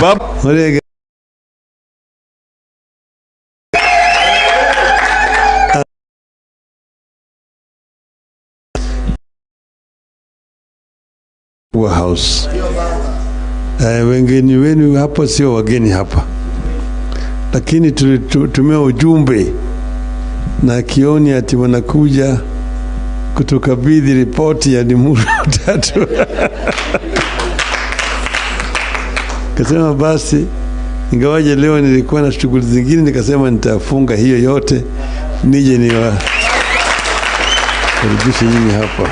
Bab. House. Wengine wenu hapa sio wageni hapa, lakini tulitumia ujumbe na kioni ati wanakuja kutukabidhi ripoti ya Limuru 3. Kasema basi, ingawaje leo nilikuwa na shughuli zingine, nikasema nitafunga hiyo yote nije niwakaribishe nyinyi hapa.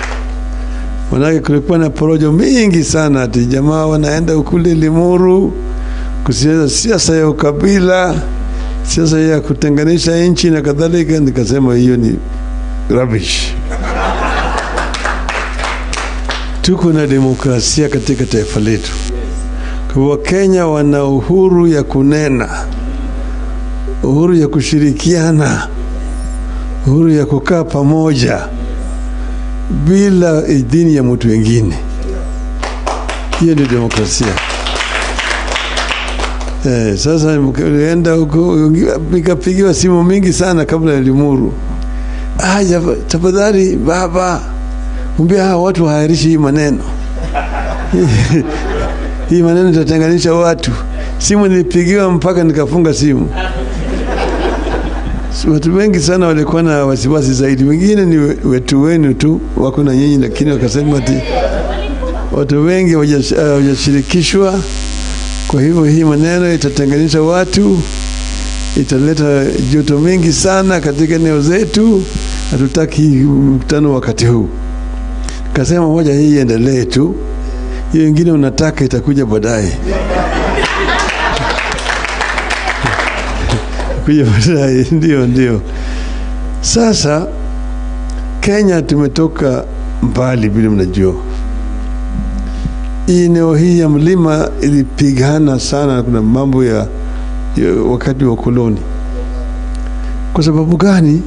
Manake kulikuwa na porojo mingi sana ati jamaa wanaenda kule Limuru kusiasa siasa ya ukabila, siasa ya kutenganisha nchi na kadhalika. Nikasema hiyo ni rubbish. Tuko na demokrasia katika taifa letu. Kwa Wakenya wana uhuru ya kunena, uhuru ya kushirikiana, uhuru ya kukaa pamoja bila idhini ya mtu wengine. Hiyo ndio demokrasia. Sasa nilienda huko, nikapigiwa simu mingi sana kabla ya Limuru. Tafadhali baba, mwambie hawa watu waahirishi hii maneno. Hii maneno itatenganisha watu. Simu nilipigiwa mpaka nikafunga simu. Watu wengi sana walikuwa na wasiwasi zaidi. Wengine ni wetu wenu tu wako na nyinyi, lakini wakasema ati watu wengi hawajashirikishwa. Kwa hivyo hii maneno itatenganisha watu, italeta joto mingi sana katika eneo zetu. Hatutaki mkutano wakati huu. Kasema moja hii iendelee tu, hiyo ingine unataka itakuja baadaye. Kuja baadaye, ndio. Sasa Kenya tumetoka mbali vile mnajua. Eneo hii ya mlima ilipigana sana, kuna mambo ya wakati wa koloni. Kwa sababu gani?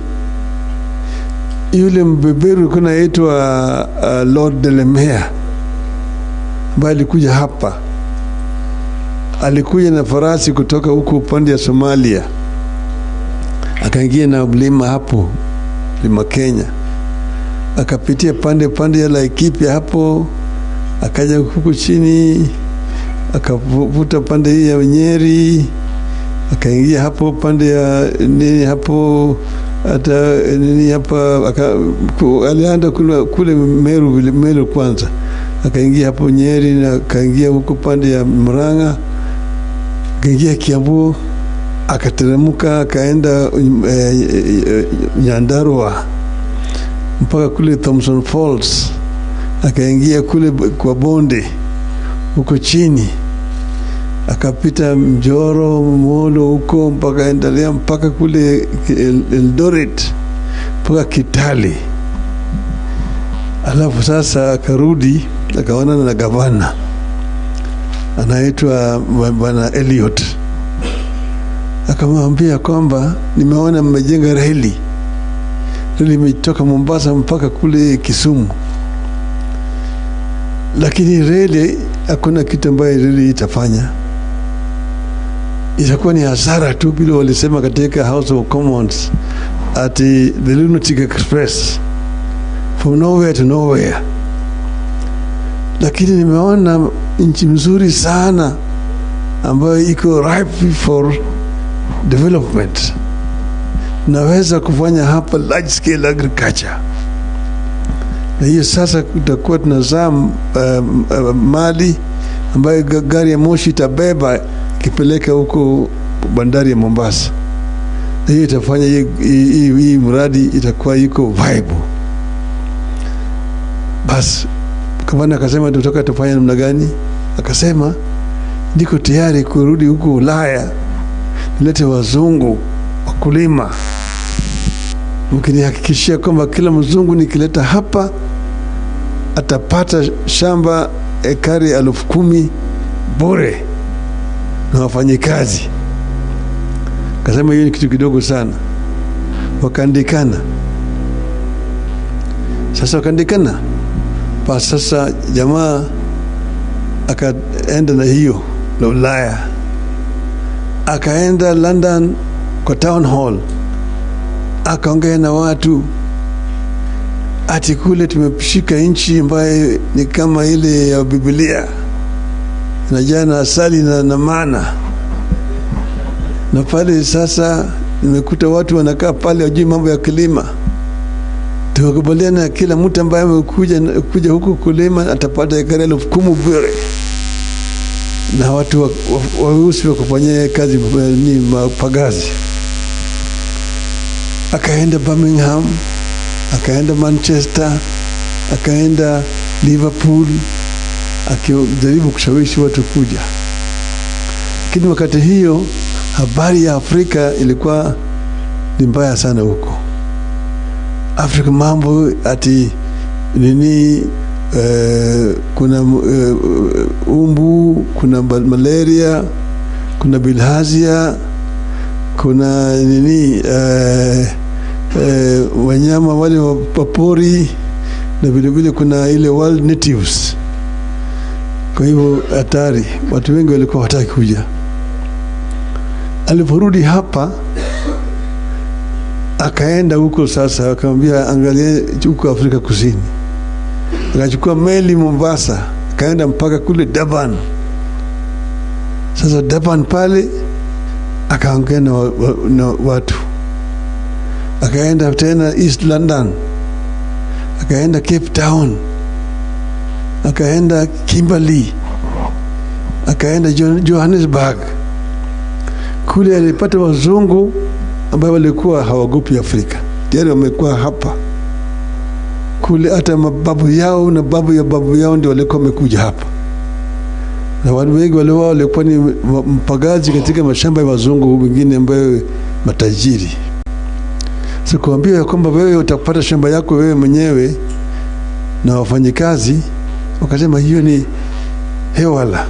Yule mbeberu kuna aitwa Lord Delamere ambaye alikuja hapa, alikuja na farasi kutoka huko upande ya Somalia, akaingia na mlima hapo, mlima Kenya, akapitia pande ya Laikipia hapo, akaja huku chini, akavuta pande hii ya Nyeri, akaingia hapo pande ya nini hapo, hata nini hapa, alianda kule Meru kwanza, akaingia hapo Nyeri na akaingia huko pande ya Murang'a, akaingia Kiambu, akateremka akaenda Nyandarua mpaka kule Thompson Falls, akaingia kule kwa bonde huko chini, akapita Njoro, Molo huko mpaka endelea mpaka kule Eldoret mpaka Kitale. Alafu sasa akarudi akaonana na gavana anaitwa Bwana Elliot, akamwambia kwamba nimeona mmejenga reli imetoka Mombasa mpaka kule Kisumu, lakini reli hakuna kitu ambayo reli itafanya, itakuwa ni hasara tu. Bila walisema katika House of Commons ati the Lunatic Express from nowhere to nowhere. Lakini nimeona nchi mzuri sana ambayo iko ripe for development, naweza kufanya hapa large scale agriculture, na hiyo sasa tutakuwa tunazaa mali ambayo gari ya moshi itabeba kipeleka huko bandari ya Mombasa, na hiyo itafanya hii mradi itakuwa iko viable. Bas gavana akasema tutaka tufanye namna gani? Akasema niko tayari kurudi huko Ulaya nilete wazungu wakulima, mkinihakikishia kwamba kila mzungu nikileta hapa atapata shamba ekari 10,000 bure na wafanyikazi. Akasema hiyo ni kitu kidogo sana. Wakaandikana. Sasa wakaandikana. Sasa jamaa akaenda na hiyo na Ulaya. Akaenda London kwa town hall, akaongea na watu ati kule tumeshika nchi ambayo ni kama ile ya Biblia, inajaa na asali na mana. Na pale sasa nimekuta watu wanakaa pale wajui mambo ya kilima. Tukakubaliana kila mtu ambaye amekuja kuja huku kulima atapata ekari 10,000 bure, na watu weusi wa kufanyia kazi ni mapagazi. Akaenda Birmingham, akaenda Manchester, akaenda Liverpool, akijaribu kushawishi watu kuja. Lakini wakati hiyo habari ya Afrika ilikuwa ni mbaya sana huko Afrika. Mambo ati nini, kuna umbu, kuna malaria, kuna bilharzia, kuna nini, wanyama wale wa pori, na vile vile kuna ile wild natives. Kwa hivyo hatari, watu wengi walikuwa wataki kuja. Aliporudi hapa akaenda huko sasa, akamwambia angalia huko Afrika Kusini. Akachukua meli Mombasa, akaenda mpaka kule Durban. Sasa Durban pale akaongea na watu. Akaenda tena East London, akaenda Cape Town, akaenda Kimberley, akaenda Johannesburg. Kule alipata wazungu ambao walikuwa hawagopi Afrika, tayari wamekuwa hapa kule, hata mababu yao na babu ya babu yao ndio walikuwa wamekuja hapa, na watu wengi wale wao walikuwa ni mpagazi katika mashamba ya wazungu wengine ambayo matajiri. Sikuambia ya kwamba wewe utapata shamba yako wewe mwenyewe na wafanyikazi, wakasema hiyo ni hewala.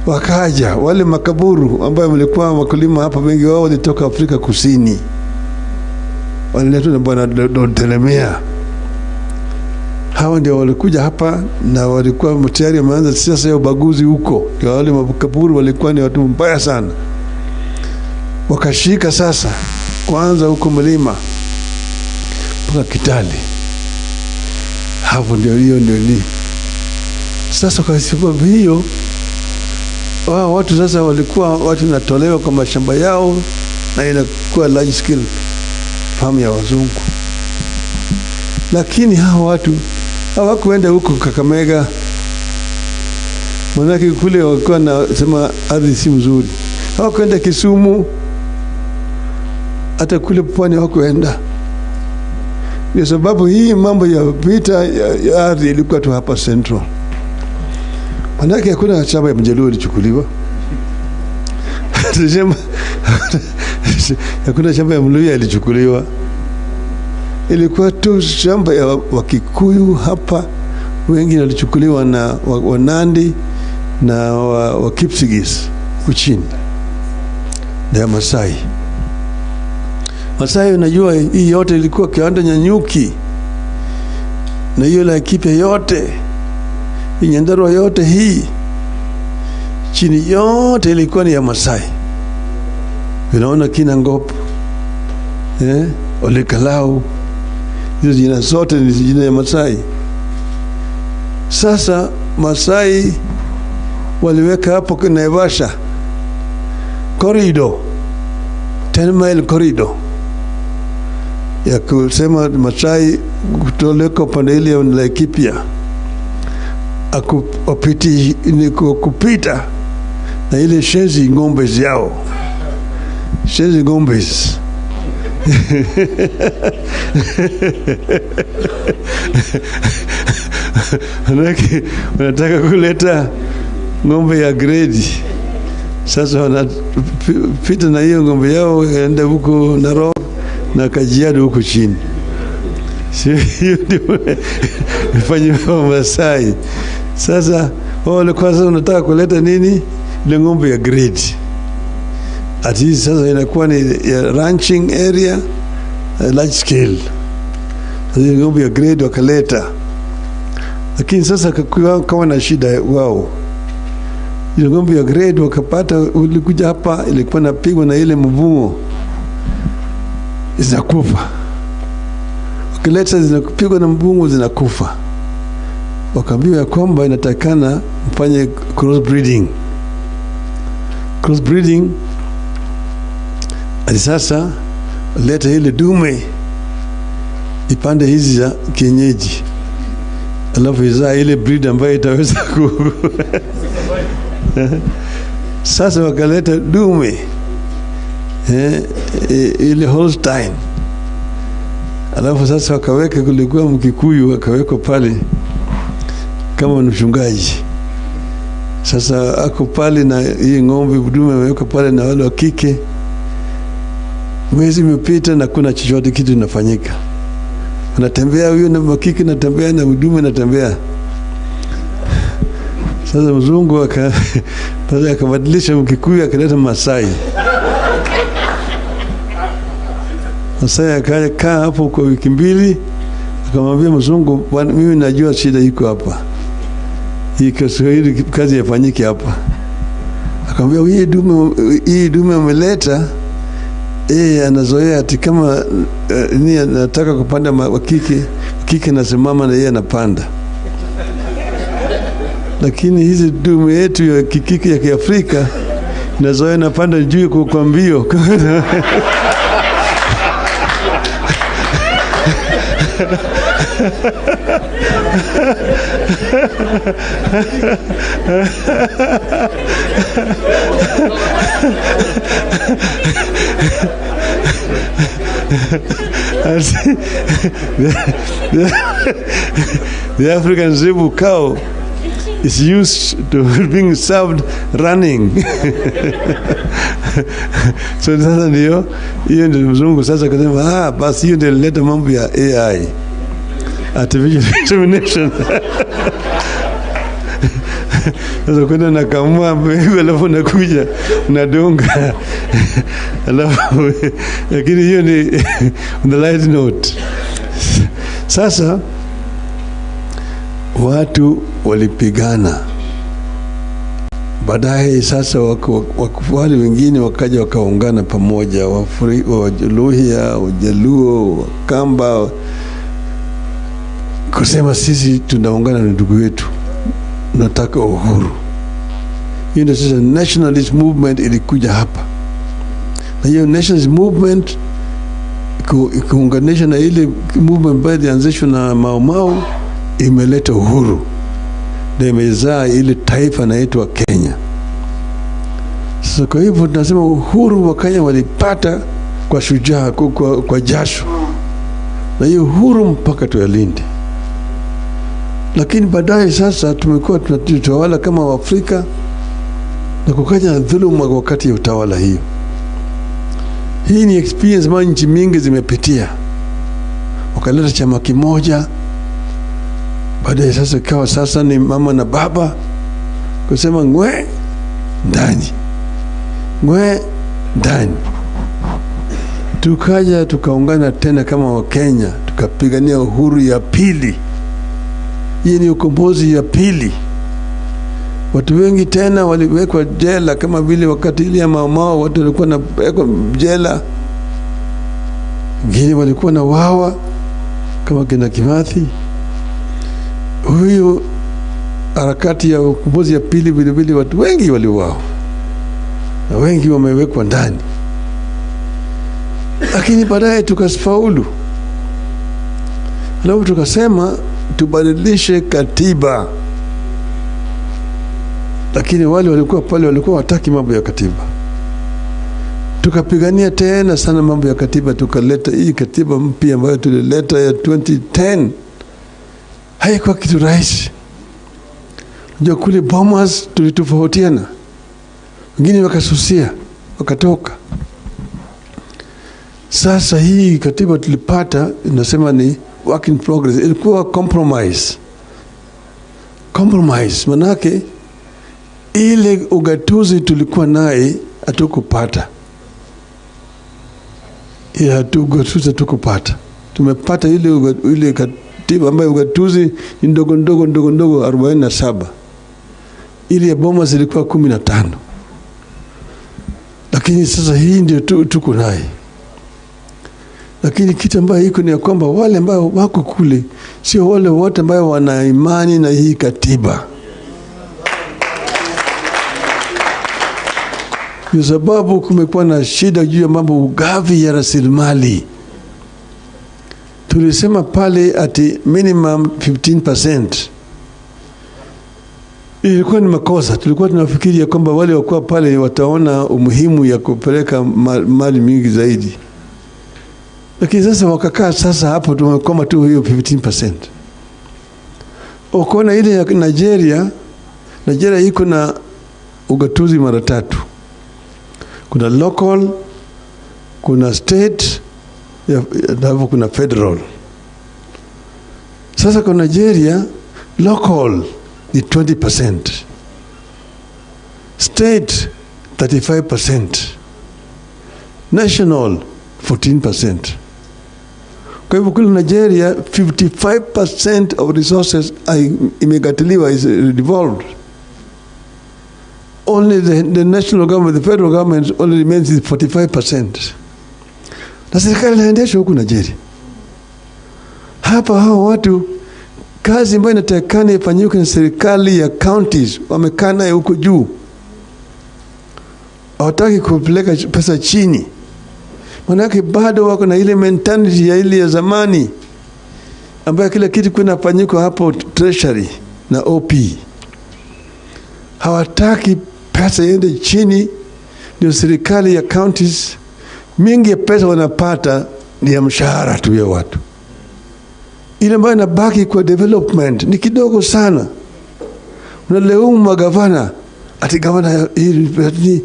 Wakaja wale makaburu ambao walikuwa wakulima hapa, wengi wao walitoka Afrika Kusini, waliletwa na Bwana Delamere. Hawa ndio walikuja hapa na walikuwa tayari wameanza siasa ya ubaguzi huko. Ndio wale makaburu walikuwa ni watu mbaya sana. Wakashika sasa kwanza huko mlima mpaka Kitale. Hapo ndio hiyo ndio ni. Sasa kwa sababu hiyo wao watu sasa walikuwa watu natolewa kwa mashamba yao, na inakuwa large scale farm ya wazungu. Lakini hao watu hawakuenda huko Kakamega, manake kule walikuwa nasema ardhi si mzuri. Hawakuenda Kisumu, hata kule pwani hawakuenda. Ni sababu hii mambo ya vita ya ardhi ilikuwa tu hapa Central. Manake hakuna shamba ya Mjaluo ilichukuliwa. Hakuna shamba ya Mluya ilichukuliwa. Ilikuwa tu shamba ya Wakikuyu hapa, wengi walichukuliwa na Wanandi na Wakipsigis kuchini na Masai. Masai, unajua hii yote ilikuwa kiwanda nyanyuki, na hiyo Laikipia yote, Nyandarua yote hii chini yote ilikuwa ni ya Masai. Unaona kina Ngop, Olekalau, hizo jina zote ni jina ya Masai. Sasa Masai waliweka hapo Naivasha corridor, 10 mile corridor ya kusema Masai kutoleka upande ile ya Laikipia akupiti ni kupita na ile shezi ng'ombe zao, shezi ng'ombe. Wanataka kuleta ng'ombe ya grade. Sasa wanapita na hiyo ng'ombe yao enda huko Narok na Kajiado huko chini. Sio hiyo ndio fanywa Masai. Sasa wao walikuwa sasa wanataka kuleta nini? Ile ng'ombe ya grade. Ati sasa inakuwa ni ya ranching area large scale. Sasa ng'ombe ya grade wakaleta. Lakini sasa kama na shida wao. Ile ng'ombe ya grade wakapata, ulikuja hapa ilikuwa napigwa na ile mvungo zinakufa. Wakileta zinapigwa na mvungo zinakufa. Wakaambiwa ya kwamba inatakana mfanye crossbreeding. Crossbreeding hadi sasa leta ile dume ipande hizi za kienyeji, alafu izaa ile breed ambayo itaweza ku sasa wakaleta dume ile Holstein, alafu sasa wakaweka, kulikuwa Mkikuyu akawekwa pale kama mchungaji. Sasa ako pale na hii ng'ombe dume amewekwa pale na wale wa kike. Mwezi imepita na kuna chochote kitu inafanyika. Anatembea huyo na makiki natembea na dume anatembea. Sasa mzungu akabadilisha Mkikuyu akaleta Masai. Masai akakaa hapo kwa wiki mbili, akamwambia mzungu, mimi najua shida iko hapa. Hii Kiswahili kazi yafanyike hapa. Akamwambia hii dume ameleta, anazoea ati kama ni anataka kupanda wakike, kike nasimama na yeye anapanda. Lakini hizi dume yetu ya kikike ya Kiafrika nazoea napanda juu kwa mbio. The African zebu cow is used to being served running. So sasa ndio hiyo ndio mzungu sasa akasema, basi hiyo ndio ileta mambo ya AI, artificial insemination. Sasa kwenda nakamua mbegu alafu nakuja nadunga alafu, lakini hiyo ni on the light note. Sasa watu walipigana. Baadaye sasa wale wengine wakaja wakaungana pamoja, Waluhya, Wajaluo, Wakamba, kusema sisi tunaungana na ndugu wetu, nataka uhuru. Hiyo ndio sasa nationalist movement ilikuja hapa. Na hiyo nationalist movement kuunganisha na ile movement ambayo ilianzishwa na Mau Mau imeleta uhuru. Na imezaa ile taifa inaitwa Kenya. Sasa kwa hivyo tunasema uhuru wa Kenya walipata kwa shujaa, kwa jasho. Na hiyo uhuru mpaka tuyalinde. Lakini baadaye sasa tumekuwa tunatawala kama Waafrika na kukaja dhuluma wakati ya utawala hiyo. Hii ni experience ambayo nchi mingi zimepitia. Wakaleta chama kimoja. Baadaye sasa ikawa sasa ni mama na baba kusema ngwe ndani, ngwe ndani. Tukaja tukaungana tena kama Wakenya, tukapigania uhuru ya pili. Hii ni ukombozi ya pili. Watu wengi tena waliwekwa jela, kama vile wakati ile ya Mau Mau watu walikuwa nawekwa jela. Wengine walikuwa na wawa kama kina Kimathi. Huyu harakati ya ukombozi ya pili vile vile watu wengi waliuawa na wengi wamewekwa ndani. Lakini baadaye tukafaulu. Alafu tukasema tubadilishe katiba. Lakini wale walikuwa pale walikuwa wataki mambo ya katiba. Tukapigania tena sana mambo ya katiba, tukaleta hii katiba mpya ambayo tulileta ya 2010. Haikuwa kitu rahisi. Unajua kule Bomas tulitofautiana. Wengine wakasusia, wakatoka. Sasa hii katiba tulipata inasema ni work in progress. Ilikuwa compromise. Compromise manake ile ugatuzi tulikuwa naye hatukupata. Ile ugatuzi hatukupata. Tumepata ile katiba ambayo ugatuzi ni ndogo ndogo ndogo ndogo 47. Ile ya Bomas zilikuwa 15. Lakini sasa hii ndio tuko naye. Lakini kitu ambayo iko ni ya kwamba wale ambao wako kule sio wale wote ambao wana imani na hii katiba. Kwa sababu kumekuwa na shida juu ya mambo ugavi ya rasilimali. Tulisema pale ati minimum 15%. Ilikuwa ni makosa. Tulikuwa tunafikiria kwamba wale wakuwa pale wataona umuhimu ya kupeleka mali mingi zaidi. Lakini sasa wakakaa sasa hapo tumekoma tu hiyo 15%. Ukiona ile ya Nigeria, Nigeria iko na ugatuzi mara tatu. Kuna local, kuna state, na kuna federal. Sasa kwa Nigeria, local ni 20%. State 35%. National 14%. Kwa hivyo kule Nigeria 55% of resources imegatuliwa, is devolved. Only the national government, the federal government only remains with 45%. Na serikali inaendeshwa huku Nigeria. Hapa hao watu kazi ambayo inatakikana ifanyike na serikali ya counties wamekaa nayo huko juu. Hawataki kupeleka pesa chini. Manake bado wako na ile mentality ya ile ya zamani ambayo kila kitu kinafanyika hapo treasury na OP. Hawataki pesa iende chini, ndio serikali ya counties mingi ya pesa wanapata ni ya mshahara tu ya watu. Ile ambayo inabaki kwa development ni kidogo sana. Unalaumu magavana ati gavana hii,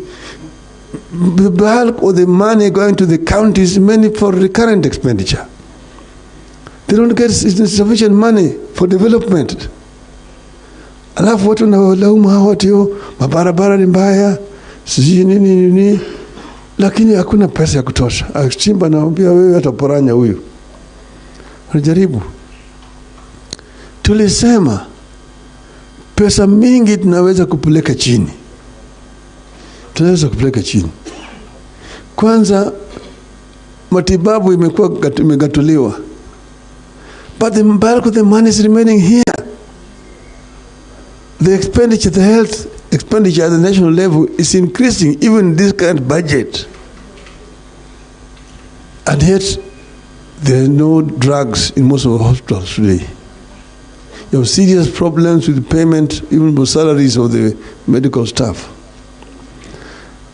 the bulk of the money going to the counties mainly for recurrent expenditure. They don't get sufficient money for development. Alafu watu wanalaumu hao watu, mabarabara ni mbaya, sijui nini nini, lakini hakuna pesa ya kutosha. Akichimba naambia wewe ataporanya huyu. Wanajaribu. Tulisema pesa mingi tunaweza kupeleka chini. Tunaweza kupeleka chini. Kwanza matibabu imekuwa imegatuliwa. But the bulk of the money is remaining here. The expenditure, the health expenditure at the national level is increasing even this current budget. And yet there are no drugs in most of the hospitals today. You have serious problems with payment, even for salaries of the medical staff.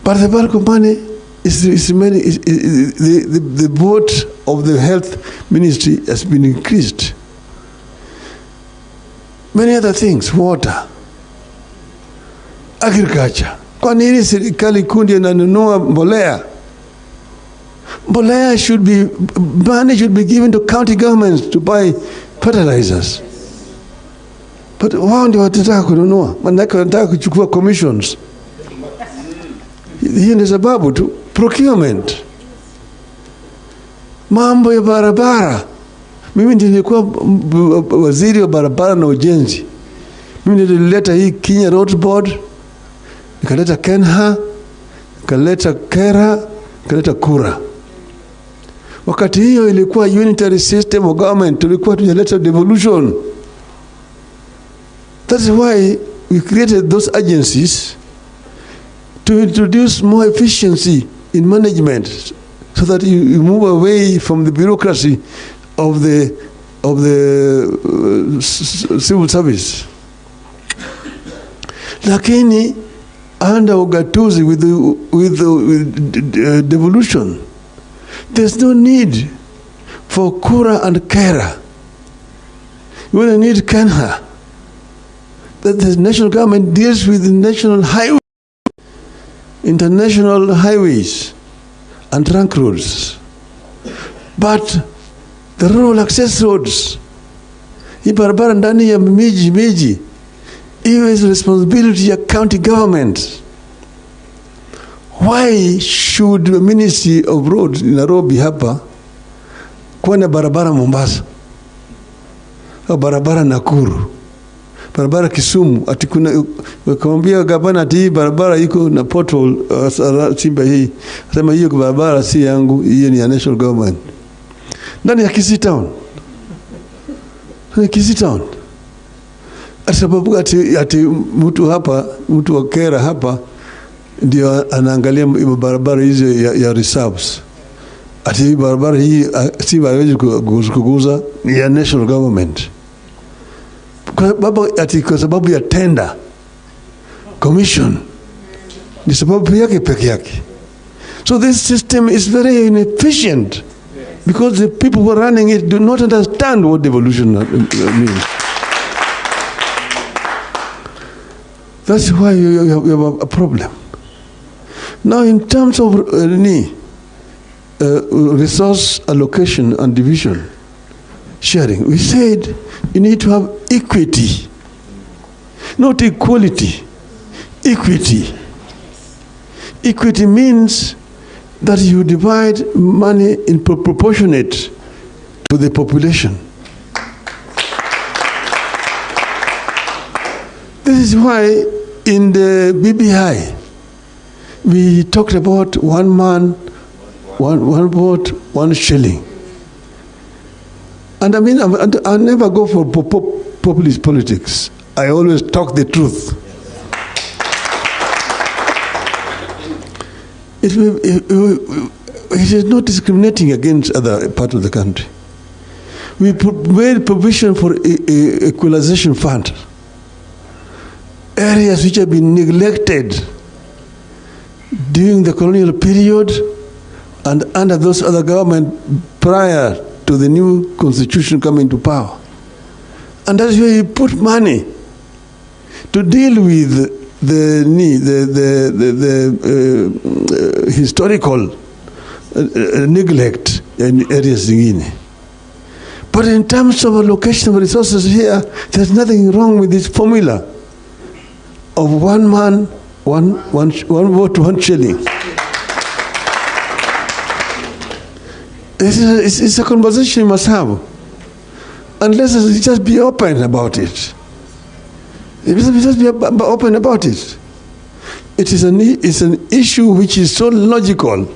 But the bulk of money is remaining. The vote of the health ministry has been increased. Many other things, water, agriculture. Kwa nini serikali kundi inanunua mbolea? Mbolea should be, money should be given to county governments to buy fertilizers. But wao ndio watataka kununua, maanake wanataka kuchukua commissions. Hiyo ndio sababu tu, procurement. Mambo ya barabara. Mimi ndiye nilikuwa waziri wa barabara na ujenzi. Mimi ndiye nilileta hii Kenya Road Board, nikaleta Kenha, nikaleta Kera, nikaleta Kura. Wakati hiyo ilikuwa unitary system of government, tulikuwa tujaleta devolution. That's why we created those agencies to introduce more efficiency in management, so that you move away from the bureaucracy of the civil service. Lakini under ugatuzi with devolution, there's no need for Kura and Kera. You only need Kenha. That the national government deals with the national highway, international highways and trunk roads. But the rural access roads, hii barabara ndani ya miji, hiyo is responsibility ya county government. Why should the Ministry of Roads in Nairobi hapa kuwa na barabara Mombasa au barabara Nakuru, Barabara Kisumu, ati kuna wakamwambia gavana ati hii barabara iko na pothole, simba hii. Sema hiyo barabara si yangu, hiyo ni ya national government. Ndani ya Kisii town. Ndani ya Kisii town. Sababu ati mtu hapa, mtu wa Kera hapa ndio anaangalia barabara hizo ya reserves. Ati barabara hii si hawezi kuguza, ni ya national government. Kwa, ati kwa sababu ya tender commission, ni sababu yake peke yake. So this system is very inefficient because the people who are running it do not understand what devolution means. That's why you have a problem. Now, in terms of resource allocation and division, sharing, we said you need to have equity, not equality, equity. Equity means that you divide money in proportionate to the population. This is why in the BBI, we talked about one man, one vote, one shilling. And I mean, I never go for populist politics. I always talk the truth. It is not discriminating against other part of the country. We made provision for equalization fund. Areas which have been neglected during the colonial period and under those other government prior to the new constitution coming to power. And that's where you put money to deal with the historical neglect in areas zingine. But in terms of allocation of resources here, there's nothing wrong with this formula of one man, one vote, one shilling. It's a conversation you must have. And let's just be open about it. Just be open about it. It's an issue which is so logical.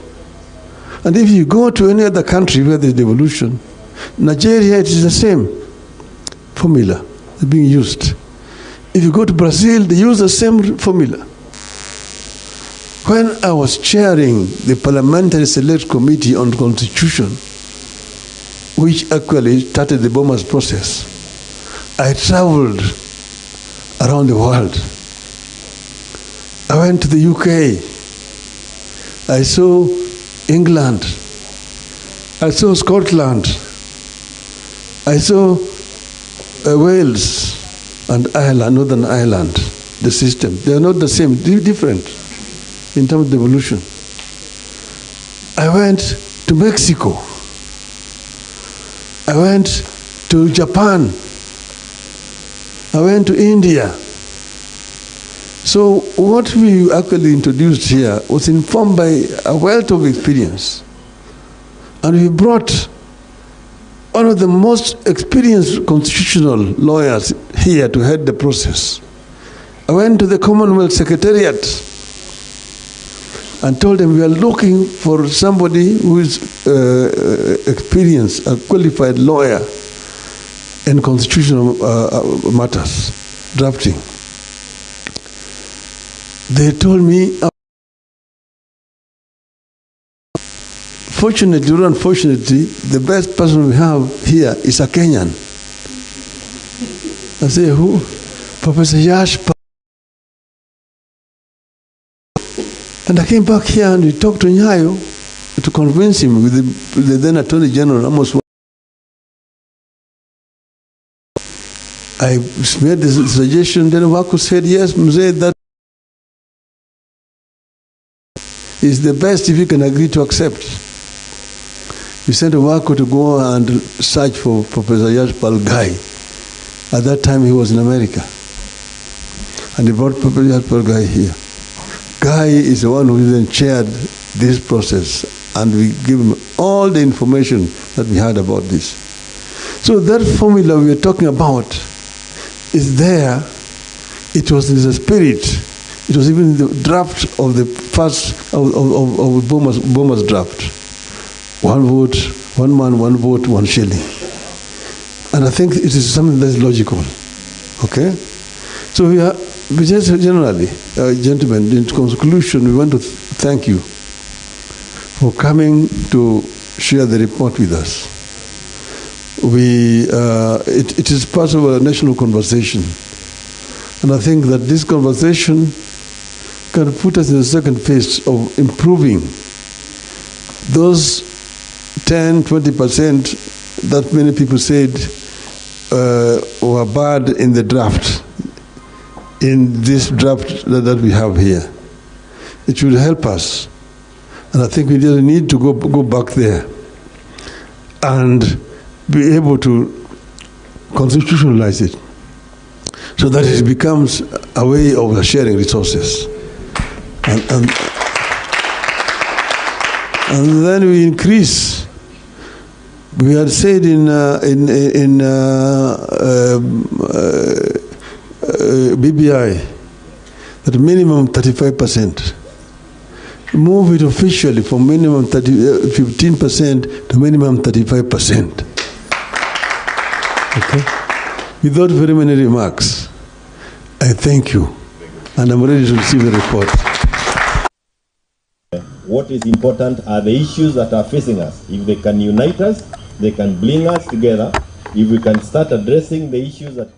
And if you go to any other country where there's devolution, Nigeria, it is the same formula being used. If you go to Brazil, they use the same formula. When I was chairing the Parliamentary Select Committee on Constitution, which actually started the Bomas process, I traveled around the world. I went to the UK. I saw England. I saw Scotland. I saw Wales and Ireland, Northern Ireland, the system. They are not the same, they're different in terms of devolution. I went to Mexico. I went to Japan. I went to India. So what we actually introduced here was informed by a wealth of experience. And we brought one of the most experienced constitutional lawyers here to head the process. I went to the Commonwealth Secretariat and told them we are looking for somebody who is experienced, a qualified lawyer in constitutional matters, drafting. They told me, fortunately or unfortunately, the best person we have here is a Kenyan. I say, who? Professor Yash. And I came back here and we talked to Nyayo to convince him with the then Attorney General, Amos. I made this suggestion, then Wako said, yes, Mzee, that is the best if you can agree to accept. We sent Wako to go and search for Professor Yashpal Ghai. At that time he was in America. And he brought Professor Yashpal Ghai here. Ghai is the one who then chaired this process, and we give him all the information that we had about this. So that formula we are talking about It's there. It was in the spirit. It was even the draft of the first of Boma's draft. One vote, one man, one vote, one shilling. And I think it is something that's logical. Okay? So we are, we just generally, gentlemen, in conclusion, we want to thank you for coming to share the report with us. It is part of a national conversation. And I think that this conversation can put us in the second phase of improving those 10, 20% that many people said were bad in the draft, in this draft that we have here. It will help us. And I think we really need to go back there and be able to constitutionalize it so that it becomes a way of sharing resources. And then we increase. We had said in BBI that minimum 35%. Move it officially from minimum 15% to minimum 35%. Okay? Without very many remarks, I thank you, and I'm ready to receive the report. What is important are the issues that are facing us. If they can unite us, they can bring us together. If we can start addressing the issues that